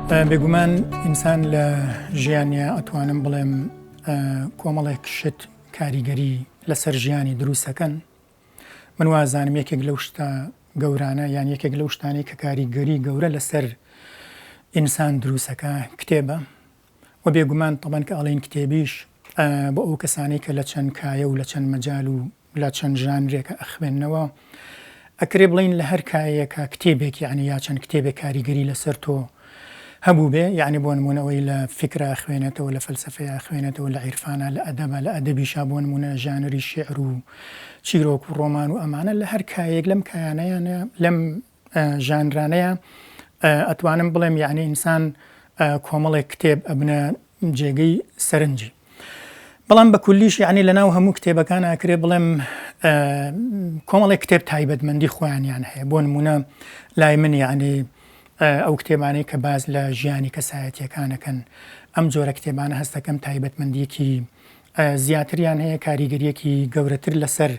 بێگومان ئینسان لە ژیانیا ئەتوانم بڵێم کۆمەڵێک شت کاریگەری لەسەر ژیانی دروستەکەن من وازانم یەکێک لەو شتە گەورانە یان یەکێک لەو شتانەی کە کاریگەری گەورە لەسەر ئینسان دروستەکە کتێبە و بێگومان تەبەن کە ئەڵێین کتێبیش بۆ ئەو کەسانەی کە لە چەند کایە و لە چەند مەجال و لە چەند ژانرێکە ئەخوێننەوە ئەکرێ بڵێین لە هەر کایەیەکا کتێبێک یەعنی یا چەند کتێبێک کاریگەری لەسەر تۆ هەبووبێ یەعنی بۆ نموونە ئەوەی لە فیکرا ئەخوێنێتەوە لە فەلسەفەیا ئەخوێنێتەوە لە عیرفانا لە ئەدەبا لە ئەدەبیشا بۆ نموونە ژانری شیعر و چیرۆک و ڕۆمان و ئەمانە لە هەر کایەیەک لەم کایانەیانە لەم ژانرانەیە ئەتوانم بڵێم یەعنی ئینسان کۆمەڵێک کتێب ئەبنە جێگەی سەرنجی. بەڵام بە کولیش یەعنی لەناو هەموو کتێبەکان ئاکرێ بڵێم کۆمەڵێک کتێب تایبەتمەندی خۆیانیان هەیە بۆ نمونە لای من یەعنی ئەو کتێبانەی کە باز لە ژیانی کەسایەتیەکانەکەن ئەم جۆرە کتێبانە هەستەکەم تایبەتمەندیەکی زیاتریان هەیە کاریگەریەکی گەورەتر لەسەر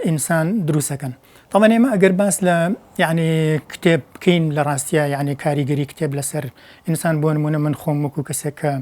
ئینسان دروستەکەن تەڵەن ئێمە ئەگەر باس لە یعنی کتێب بکەین لە ڕاستە یعنی کاریگەری کتێب لەسەر ئینسان بۆ نمونە من خۆم وەکو کەسێک کە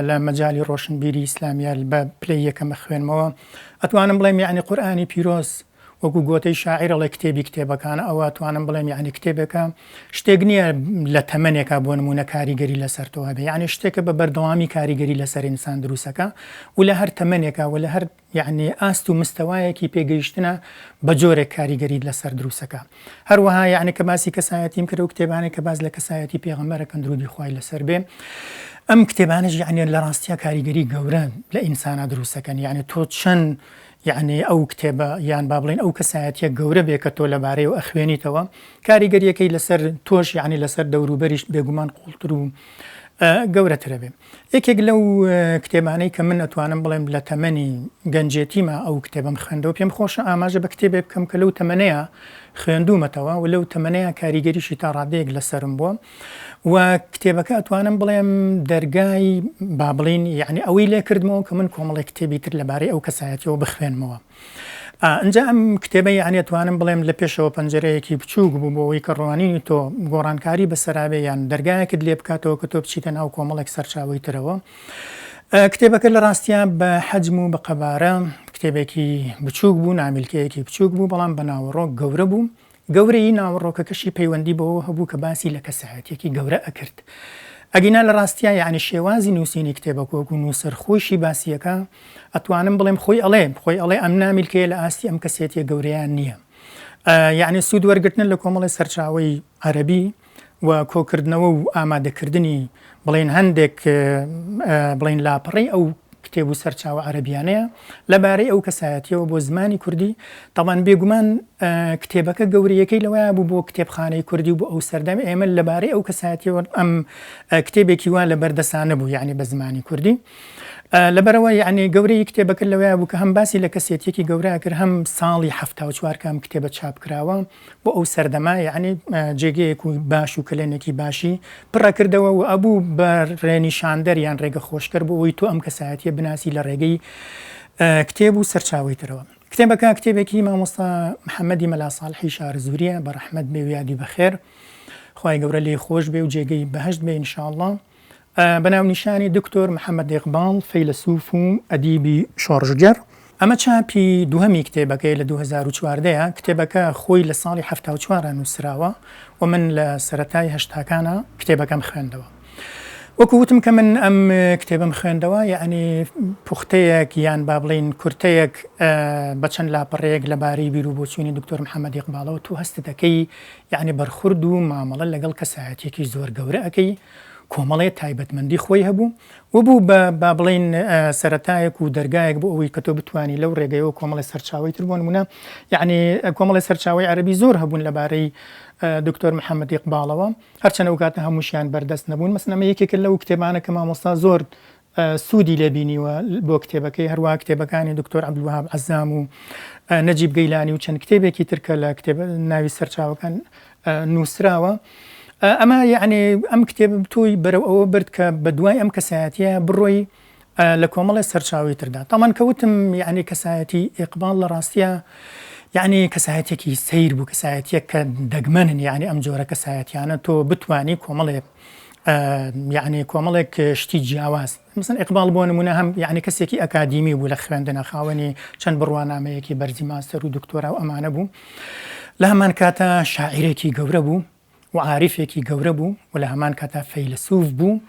لە مەجای ڕۆشنبیری ئیسلامیە بە پلەی یەکەمە خوێنمەوە ئەتوانم بڵێم یعنی قورئانی پیرۆز وەکو گۆتەی شاعیر ئەڵێ کتێبی کتێبەکانە ئەوە ئەتوانم بڵێم یانی کتێبێکە شتێک نییە لە تەمەنێکا بۆ نموونە کاریگەری لەسەر تۆ هەبێ یانی شتێکە بە بەردەوامی کاریگەری لەسەر ئینسان دروستەکە و لە هەر تەمەنێکا و لە هەر یعنی ئاست و مستەوایەکی پێگەیشتنە بە جۆرێک کاریگەریت لەسەر دروستەکە هەروەها یعنی کە باسی کەسایەتیم کرد و کتێبانێک کە باس لە کەسایەتی پێغەمبەرەکەن درودی خوای لەسەر بێ ئەم کتێبانەش یعنی لە ڕاستیا کاریگەری گەورە لە ئینسانا دروستەکەن یعنی تۆ چەند یەعنی ئەو کتێبە یان با بڵێین ئەو کەسایەتیە گەورە بێ کە تۆ لەبارەیەوە ئەخوێنیتەوە کاریگەریەکەی لەسەر تۆش یەعنی لەسەر دەوروبەریشت بێگومان قوڵتر و گەورەترە بێ. یەکێک لەو کتێبانەی کە من ئەتوانم بڵێم لە تەمەنی گەنجێتیما ئەو کتێبەم خوێندەوە پێم خۆشە ئاماژە بە کتێبێ بکەم کە لەو تەمەنەیە خوێندوومەتەوە و لەو تەمەنەیە کاریگەریشی تا ڕادەیەک لەسەرم بووە و کتێبەکە ئەتوانم بڵێم دەرگای با بڵین یعنی ئەوەی لێ کردمەوە کە من کۆمەڵێک کتێبی تر لەبارەی ئەو کەسایەتیەوە بخوێنمەوە ئینجا ئەم کتێبە یعنی ئەتوانم بڵێم لە پێشەوە پەنجەرەیەکی بچووک بوو بۆ ئەوەی کە ڕوانینی تۆ گۆڕانکاری بەسەرابێ یان دەرگایەکت لێ بکاتەوە کە تۆ بچیتە ناو کۆمەڵێک سەرچاوەی ترەوە کتێبەکە لە ڕاستیا بە حەجم و بە قەبارە کتێبێکی بچووک بوو نامیلکەیەکی بچووک بوو بەڵام بە ناوەڕۆک گەورە بوو گەورەیی ناوەڕۆکەکەشی پەیوەندی بەوەوە هەبوو کە باسی لە کەسایەتیەکی گەورە ئەکرد. ئەگینا لە ڕاستیا یەعنی شێوازی نووسینی کتێبەکە وەکو نووسەر خۆیشی باسی ئەکا، ئەتوانم بڵێم خۆی ئەڵێ، خۆی ئەڵێ ئەم نامیلکەیە لە ئاستی ئەم کەسێتیە گەورەیان نییە. یەعنی سوود وەرگرتنە لە کۆمەڵێ سەرچاوەی عەرەبی و کۆکردنەوە و ئامادەکردنی بڵێین هەندێک بڵێین لاپەڕەی ئەو کتێب و سەرچاوە عەرەبیانەیە لەبارەی ئەو کەسایەتیەوە بۆ زمانی کوردی تەبان بێگومان کتێبەکە گەورەیەکەی لەوەیە بوو بۆ کتێبخانەی کوردی و بۆ ئەو سەردەم ئێمە لەبارەی ئەو کەسایەتیەوە ئەم کتێبێکی وا لە بەردەسانە بوو یعنی بە زمانی کوردی لەبەرەوە یعنی گەورەی کتێبەکە لەوەیە بوو کە هەم باسی لە کەسێتیەکی گەورە کرد هەم ساڵی 74 کام کتێبە چاپ کراوە بۆ ئەو سەردەمە یەعنی جێگەیەک و باش و کەلێنێکی باشی پڕەکردەوە و ئەبوو بە ڕێنیشاندەر یان ڕێگە خۆشکەر بۆ ئەوەی تۆ ئەم کەسایەتیە بناسی لە ڕێگەی کتێب و سەرچاوەی ترەوە. کتێبەکە کتێبێکی مامۆستا محەممەدی مەلا ساڵحی شارەزووریە بە ڕەحمەت بێ و یادی بەخێر خوای گەورە لێی خۆش بێ و جێگەی بەهەشت بێ ان شاء اللە. بە ناونیشانی دکتۆر محەمەد ئیقباڵ، فەیلەسوف و ئەدیبی شۆڕشگێڕ. ئەمە چاپی دووهەمی کتێبەکەیە لە 2014 ە، کتێبەکە خۆی لە ساڵی 74 ا نووسراوە و من لە سەرەتای هەشتاکانا کتێبەکەم خوێندەوە. وەکو وتم کە من ئەم کتێبەم خوێندەوە یەعنی پوختەیەک یان با بڵێین کورتەیەک بە چەند لاپەڕەیەک لەبارەی بیروبۆچوونی دکتۆر محەمەد ئیقباڵەوە تۆ هەستت ئەکەی یەعنی بەرخورد و مامەڵە لەگەڵ کەسایەتییەکی زۆر گەورە ئەکەی کۆمەڵێ تایبەتمەندی خۆی هەبوو و بوو بە با بڵێین سەرەتایەک و دەرگایەک بۆ ئەوەی کە تۆ بتوانی لەو ڕێگەیەوە کۆمەڵێ سەرچاوەی تر بۆ نموونە یەعنی کۆمەڵێ سەرچاوەی عەرەبی زۆر هەبوون لەبارەی دکتۆر محەممەد ئیقباڵەوە هەرچەند ئەو کاتە هەمووشیان بەردەست نەبوون مەسەن ئەمە یەکێکە لەو کتێبانە کە مامۆستا زۆر سوودی لێ بینیوە بۆ کتێبەکەی هەروەها کتێبەکانی دکتۆر عەبدولوەهاب عەزام و نەجیب گەیلانی و چەند کتێبێکی تر کە لە کتێب ناوی سەرچاوەکان نووسراوە ئەمە یعنی ئەم کتێب تۆی بەرەو ئەوە برد کە بە دوای ئەم کەسایەتیە بڕۆی لە کۆمەڵی سەرچاوی تردا تامان کەوتم یعنی کەسایەتی ئیقباڵ لە ڕاستە یعنی کەسایەتێکی سەیر بوو کەسایەتیەک کە دەگمەنن یعنی ئەم جۆرە کەسایەتیانە تۆ بتانی کۆمەڵێک یعنی کۆمەڵێک شتی جیاواز مثلا ئیقباڵ بۆ نمونە هەم یعنی کەسێکی ئەکادیمی بوو لە خوێندنە خاوەنی چەند بڕوانامەیەکی بەرزی ماستەر و دکتۆرا و ئەمانە بوو لە هەمان کاتە شاعیرێکی گەورە بوو و عاریفێکی گەورە بوو و لە هەمان کاتا فەیلەسوف بوو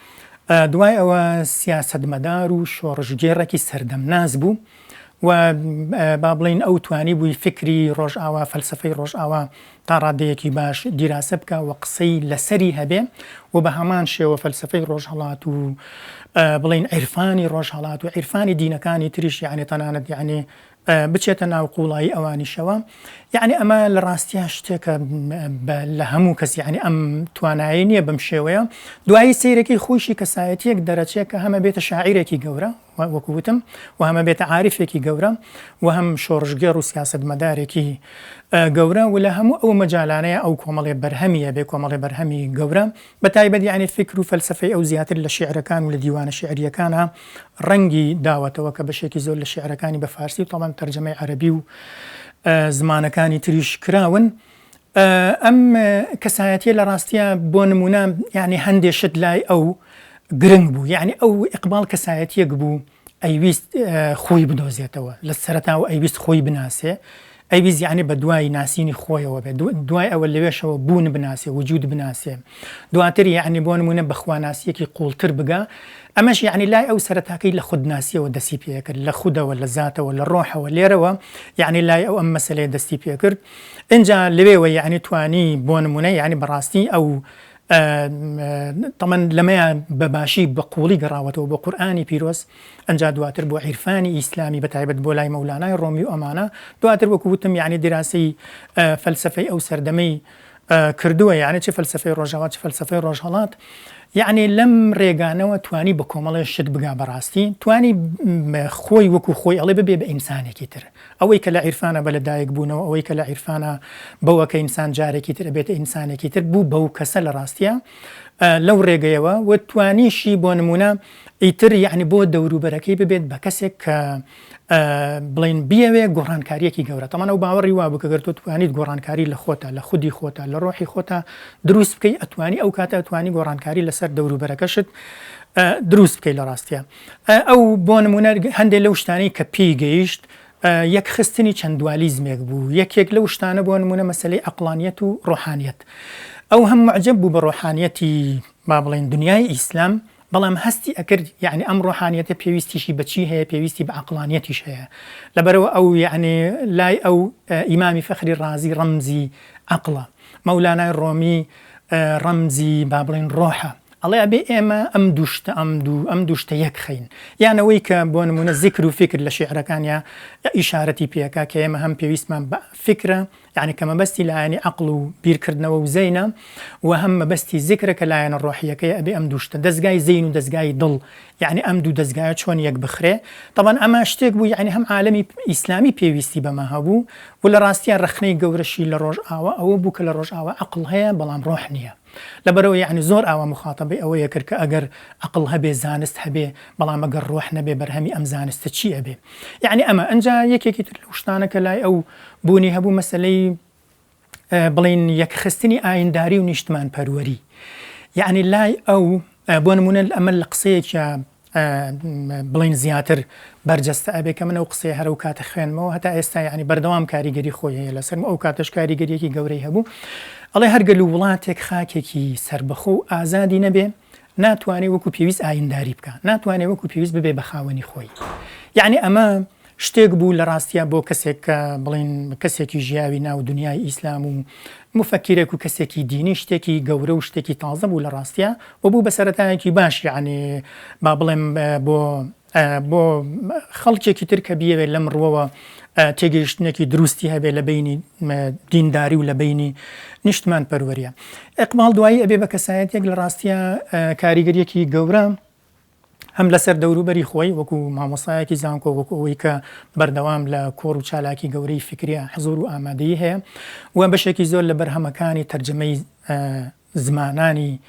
دوای ئەوە سیاسەتمەدار و شۆڕشگێڕێکی سەردەمناس بوو و با بڵێین ئەو توانی بووی فکری ڕۆژئاوا فەلسەفەی ڕۆژئاوا تا ڕادەیەکی باش دیراسە بکا و قسەی لەسەری هەبێ و بە هەمان شێوە فەلسەفەی ڕۆژهەڵات و بڵێین عیرفانی ڕۆژهەڵات و عیرفانی دینەکانی تریش یعنی تەنانەت یعنی بچێتە ناو قوڵایی ئەوانیشەوە یعنی ئەمە لە ڕاستیا شتێکە لە هەموو کەس یعنی ئەم توانایی نییە بەم شێوەیە دوایی سیرەکەی خۆشی کەسایەتیەک دەرەچێت کە هەمە بێتە شاعیرێکی گەورە وەکو وتم و هەم ئەبێتە عاریفێکی گەورە و هەم شۆڕشگێڕ و سیاسەتمەدارێکی گەورە و لە هەموو ئەو مەجالانەیە ئەو کۆمەڵێ بەرهەمی ئەبێ کۆمەڵێ بەرهەمی گەورە بە تایبەت یانی فیکر و فەلسەفەی ئەو زیاتر لە شیعرەکان و لە دیوانە شیعرییەکانا ڕەنگی داوەتەوە کە بەشێکی زۆر لە شیعرەکانی بە فارسی و تەبعەن تەرجەمەی عەرەبی و زمانەکانی تریش کراون. ئەم کەسایەتیە لە ڕاستیا بۆ نمونە یعنی هەندێ شت لای ئەو گرنگ بوو یعنی ئەو ئیقباڵ کەسایەتیەک بوو ئەیویست خۆی بدۆزێتەوە لە سەرەتاوە ئەیویست خۆی بناسێ ئەیویست یعنی بە دوای ناسینی خۆیەوە بێت دوای ئەوە لەوێشەوە بوون بناسێ وجود بناسێ دواتر یعنی بۆ نمونە بە خواناسیەکی قوڵتر بگا ئەمەش یعنی لای ئەو سەرەتاکەی لە خودناسیەوە دەستی پێکرد لە خودەوە لە زاتەوە لە ڕۆحەوە لێرەوە یعنی لای ئەو ئەم مەسەلەیە دەستی پێکرد ئینجا لەوێوە یەعنی توانی بۆ نمونە یەعنی بەڕاستی ئەو تەمەن لەمەیان بە باشی بە قوڵی گەڕاوەتەوە بۆ قورئانی پیرۆز ئەنجا دواتر بۆ عیرفانی ئیسلامی بە تایبەت بۆ لای مەولانای ڕۆمی و ئەمانە دواتر وەکو وتم یەعنی دیراسەی فەلسەفەی ئەو سەردەمەی کردووە یعنی چ فەلسەفەی ڕۆژاوا چ فەلسەفەی ڕۆژهەڵات یعنی لەم ڕێگانەوە توانی بە کۆمەڵێ شت بگا بەڕاستی توانی خۆی وەکو خۆی ئەڵێ ببێ بە ئینسانێکی تر ئەوەی کە لە عیرفانە بە لە دایک بوونەوە، ئەوەی کە لە عیرفانە بەوە کە ئینسان جارێکی تر ئەبێتە ئینسانێکی تر، بوو بەو کەسە لە ڕاستیا لەو ڕێگەیەوە و توانیشی بۆ نموونە ئیتر یەعنی بۆ دەوروبەرەکەی ببێت بە کەسێک کە بڵێین بیەوێ گۆڕانکارییەکی گەورە تەمان ئەو باوەڕی وابوو کە گەر تۆ توانیت گۆڕانکاری لە خۆتا لە خودی خۆتا لە ڕۆحی خۆتا دروست بکەی ئەتوانی ئەو کاتە ئەتوانی گۆڕانکاری لەسەر دەوروبەرەکەشت دروست بکەی لە ڕاستیا. ئەو بۆ نموونە هەندێک لەو شتانەی کە پێی گەیشت یەکخستنی چەند دوالیزمێک بوو، یەکێک لەو شتانە بۆ نموونە مەسەلەی عەقڵانیەت و ڕۆحانیەت. ئەو هەم موعجەب بوو بە ڕۆحانیەتی با بڵێین دنیای ئیسلام، بەڵام هەستی ئەکرد یەعنی ئەم ڕۆحانیەتە پێویستیشی بە چی هەیە، پێویستی بە عەقڵانیەتیش هەیە. لەبەرئەوە ئەو یەعنی لای ئەو ئیمامی فەخری ڕازی ڕەمزی عەقڵە، مەولانای ڕۆمی ڕەمزی با بڵێین ڕۆحە. ئەڵێ ئەبێ ئێمە ئەم دوو شتە ئەم دوو ئەم دوو شتە یەک خەین. یان ئەوەی کە بۆ نموونە زیکر و فیکر لە شیعرەکانیا ئیشارەتی پێ ئەکا کە ئێمە هەم پێویستمان بە فیکرە یانی کە مەبەستی لایەنی عەقڵ و بیرکردنەوە و زەینە و هەم مەبەستی زیکرە کە لایەنە ڕۆحییەکەیە ئەبێ ئەم دوو شتە دەزگای زەین و دەزگای دڵ یانی ئەم دوو دەزگایە چۆن یەک بخرێ تەبعەن ئەمە شتێک بوو یانی هەم عالەمی ئیسلامی پێویستی بەمە هەبوو و لە ڕاستیا ڕەخنەی گەورەشی لە ڕۆژئاوا ئەوە بوو کە لە ڕۆژئاوا عەقڵ هەیە بەڵام ڕۆح نییە. لەبەرئەوە یەعنی زۆر ئاوا موخاتەبەی ئەوەی ئەکرد کە ئەگەر ئەقڵ هەبێ زانست هەبێ بەڵام ئەگەر ڕۆح نەبێ بەرهەمی ئەم زانستە چی ئەبێ یەعنی ئەمە ئەنجا یەکێکی تر لەو شتانە کە لای ئەو بوونی هەبوو مەسەلەی بڵێین یەکخستنی ئاینداری و نیشتمان پەروەری یەعنی لای ئەو بۆ نمونە ئەمە لە قسەیەکیا بڵێین زیاتر بەرجەستە ئەبێ کە من ئەو قسەیە هەر ئەو کاتە خوێنمەوە هەتا ئێستا یعنی بەردەوام کاریگەری خۆی هەیە لەسەرم ئەو کاتەش کاریگەریەکی گەورەی هەبوو ئەڵێ هەر گەل و وڵاتێک خاکێکی سەربەخۆ و ئازادی نەبێ ناتوانێ وەکو پێویست ئاینداری بکە ناتوانێ وەکو پێویست ببێ بە خاوەنی خۆی یعنی ئەمە شتێک بوو لە ڕاستیا بۆ کەسێک کە بڵێین کەسێکی ژیاوی ناو دنیای ئیسلام و موفەکیرێک و کەسێکی دینی شتێکی گەورە و شتێکی تازە بوو لە ڕاستیا و بوو بە سەرەتایەکی باش یەعنی با بڵێم بۆ بۆ خەڵکێکی تر کە بیەوێت لەم ڕووەوە تێگەیشتنێکی دروستی هەبێ لە بینی دینداری و لە بینی نیشتمان پەروەریە ئەقباڵ دوایی ئەبێ بە کەسایەتێک لە ڕاستیە کاریگەریەکی گەورە هەم لەسەر دەوروبەری خۆی وەکو مامۆستایەکی زانکۆ، وەکو ئەوەی کە بەردەوام لە کۆڕ و چالاکی گەورەی فیکرییا حزوور و ئامادەیی هەیە و بەشێکی زۆر لە بەرهەمەکانی تەرجەمەی زمانانی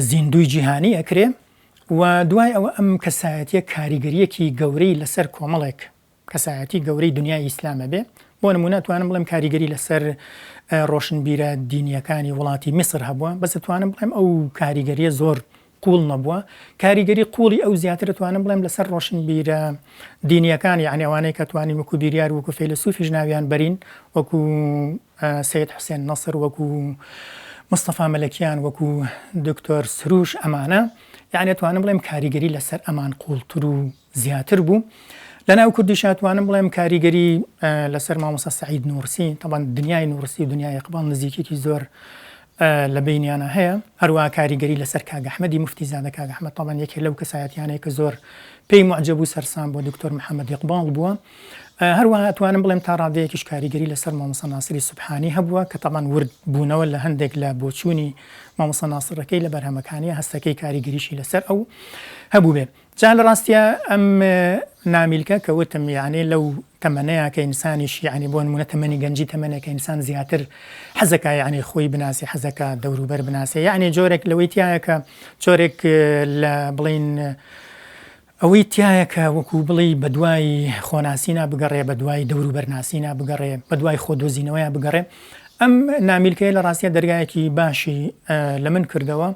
زیندووی جیهانی ئەکرێ و دوای ئەوە ئەم کەسایەتییە کاریگەرییەکی گەورەی لەسەر کۆمەڵێک کەسایەتی گەورەی دنیای ئیسلام ئەبێ. بۆ نموونە ئەتوانم بڵێم کاریگەری لەسەر ڕۆشنبیرە دینییەکانی وڵاتی میسر هەبووە، بەس ئەتوانم بڵێم ئەو کاریگەرییە زۆر قووڵ نەبووە، کاریگەری قووڵی ئەو زیاتر ئەتوانم بڵێم لەسەر ڕۆشنبیرە دینییەکان یەعنی ئەوانەی کە توانین وەکوو بیریار وەکوو فەیلەسوفیش ناویان بەرین وەکوو سەید حوسێن نەسر وەکوو مستەفا مەلەکیان وەکوو دکتۆر سروش ئەمانە یەعنی ئەتوانم بڵێم کاریگەری لەسەر ئەمان قووڵتر و زیاتر بوو. لەناو کوردیشا توانم بڵێم کاریگەری لەسەر مامۆستا سەعید نوڕسی، تەبعەن دنیای نوڕسی و دنیای ئیقباڵ نزیکیی زۆر لە بەینیانا هەیە. هەروەها کاریگەری لەسەر کاک ئەحمەدی موفتی زادە، کاک ئەحمەد تەبعەن یەکێ لەو کەسایەتیانەیە کە زۆر پێی موعجەب و سەرسام بووە، دکتۆر محەمەد ئیقباڵ بووە. هەروەها ئەتوانم بڵێم تا ڕادەیەکیش کاریگەری لەسەر مامۆستا ناسری سوبحانی هەبووە کە تەبعەن ورد بوونەوە لە هەندێک لە بۆچوونی مامۆستا ناسرەکەی لە بەرهەمەکانیا هەستەکەی کاریگەریشی لەسەر ئەو هەبووبێ. جا لە ڕاستیا ئەم نامیلکە کە وتم یەعنی لەو تەمەنەیا کە ئینسانیش یەعنی بۆ نموونە تەمەنی گەنجی تەمەنێکە ئینسان زیاتر حەزەکا یەعنی خۆی بناسێ حەزەکا دەوروبەر بناسێ یەعنی جۆرێک لەوەی تیایە کە جۆرێک لە بڵین ئەوەی تیایە کە وەکوو بڵێی بەدوای خۆناسینا بگەڕێ بەدوای دەوروبەرناسینا بگەڕێ بەدوای خۆدۆزینەوەیا بگەڕێ ئەم نامیلکەیە لە ڕاستیا دەرگایەکی باشی لە من کردەوە.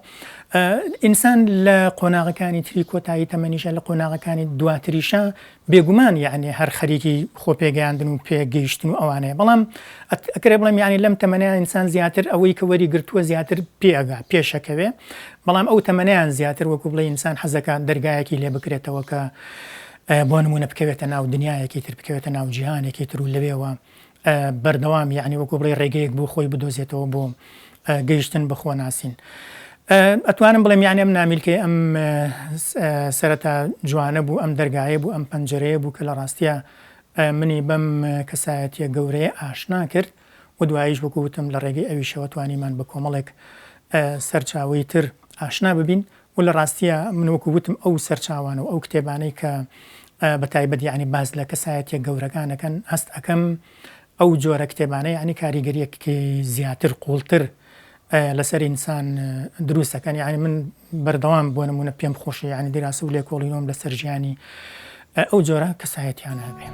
ئینسان لە قۆناغەکانی تری کۆتایی تەمەنیشە لە قۆناغەکانی دواتریشە بێگومان یعنی هەر خەریکی خۆ پێگەیاندن و پێگەیشتن و ئەوانەیە بەڵام ئەکرێ بڵێم یعنی لەم تەمەنەیان ئینسان زیاتر ئەوەی کە وەری گرتووە زیاتر پێئەگا پێشەکەوێ بەڵام ئەو تەمەنیان زیاتر وەکو بڵێ ئینسان حەزەکە دەرگایەکی لێ بکرێتەوە کە بۆ نمونە بکەوێتە ناو دنیایەکی تر بکەوێتە ناو جیهانێکی تر و لەوێوە بەردەوام یەعنی وەکو بڵێی ڕێگەیەک بۆ خۆی بدۆزێتەوە بۆ گەیشتن بە خۆناسین. ئەتوانم بڵێم یعنی ئەم نامیلکەی ئەم سەرەتا جوانە بوو ئەم دەرگایە بوو ئەم پەنجەرەیە بوو کە لە ڕاستیە منی بەم کەسایەتیە گەورەیە ئاشنا کرد و دواییش وەکو وتم لە ڕێگەی ئەویشەوە توانیمان بە کۆمەڵێک سەرچاوەی تر ئاشنا ببین و لە ڕاستیا من وەکو وتم ئەو سەرچاوانە و ئەو کتێبانەی کە بە تایبەت یەعنی باس لە کەسایەتیە گەورەکان ئەکەن هەست ئەکەم ئەو جۆرە کتێبانە یەعنی کاریگەریەکی زیاتر قوڵتر لەسەر ئینسان دروست ئەکەن یەعنی من بەردەوام بۆ نمونە پێم خۆشە یەعنی دیراسە و لێکۆڵینەوەم لەسەر ژیانی ئەو جۆرە کەسایەتیانە هەبێ.